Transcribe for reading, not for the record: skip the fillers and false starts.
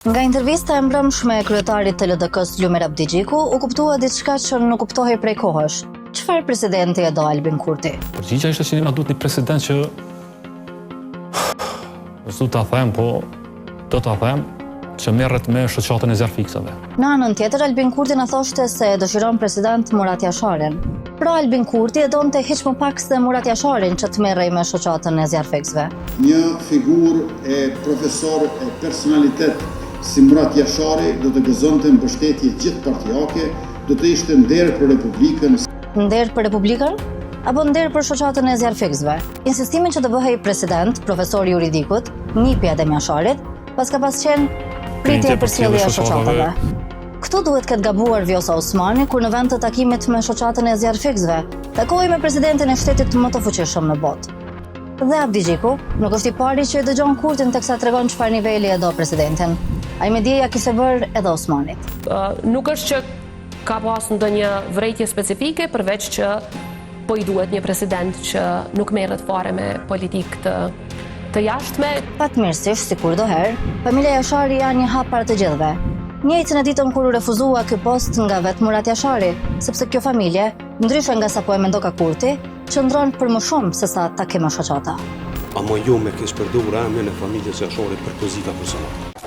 Nga intervista e mbrëmshme e kryetarit të LDK-së Lumir Abdixhiku u kuptua diçka që nuk kuptohej prej kohësh. Çfarë presidenti e do Albin Kurti? Përgjigja ishte që na duhet një president që s'du ta them, po do ta them që merret me shoqatën e zjarrfikësve. Në anën tjetër, Albin Kurti na thoshte se e dëshiron president Murat Jasharin. Pra Albin Kurti e donte hiç më pak se Murat Jasharin që të merrej me shoqatën e zjarrfikësve. Një figurë e profesor e personalitet si Murat Jashari do të gëzonte mbështetje gjithëpartiake, do të ishte nder për Republikën. Nder për Republikën? Apo nder për shoqatën e zjarrfikësve? Insistimin që të bëhej president, profesor i juridikut, nipi i Adem Jasharit, paska pas qenë pritje e përcjellje e shoqatave. Këtu duhet të ketë gabuar Vjosa Osmani kur në vend të takimit me shoqatën e zjarrfikësve, takohej me presidentin e shtetit më të fuqishëm në botë. Dhe Abdixhiku nuk është i pari që e dëgjon Kurtin teksa tregon çfarë niveli e do presidentin. Ai me dije ia kishte bërë edhe Osmanit. Nuk është që ka pas ndonjë vërejtje specifike përveç që po i duhet një president që nuk merret fare me politikë të të jashtme. Fatmirësisht, si kurdoherë, familja Jashari janë një hap para të gjithëve. Njëjtë në ditën kur u refuzua ky post nga vetë Murat Jashari, sepse kjo familje, ndryshe nga sa po e mendoka Kurti, qëndron për më shumë se sa takim e shoqata. Ama jo me keqpërdor emrin e familjes Jashari për pozita personale.